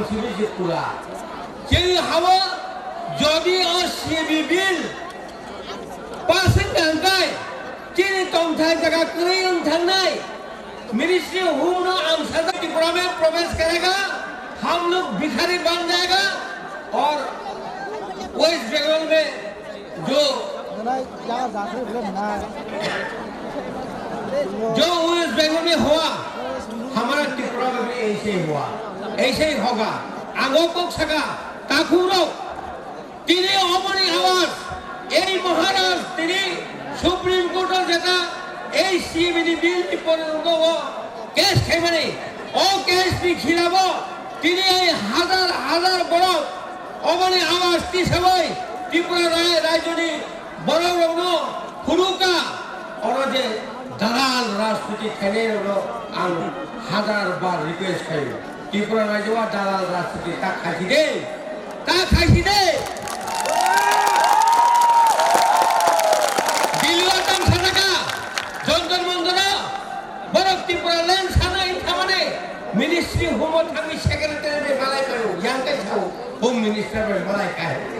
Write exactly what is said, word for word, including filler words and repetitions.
Sibisi pura. Chini hawa jodi o C B bill pass wngkha hwnkhe chini tongthai jaga kwrwi wng thangnai. Ministry hum no ang sajak Tripura mein pravesh karega, hum log bhikhari ban jayega aur West Bengal mein जो जो वेस्ट बंगाल में हुआ, हमारा त्रिपुरा में भी ऐसे ही हुआ, ऐसे ही होगा। Ang kok saka, takhurok, tini omoni awas, ei Maharaj, tini Supreme Court o jeta, ei C B D bill ni pore o case khaimani, o case ni khilabo, tini ei hazar hazar borok, Oboni awas tisawai Tripura rai-, rajyoni borok rokno phunukha, oro je dalal rajniti khainai rokno ang hazar bar request khaio. Tripura rajyo o dalal rajniti ta khaisi de, ta khaisi de. Dilio tang sanaka, Jantar Mantarono, borok Tripura land sana in thamani, ministry humo thangwi secretary bai malai khaio, yang kai sao, home minister bai malai khai.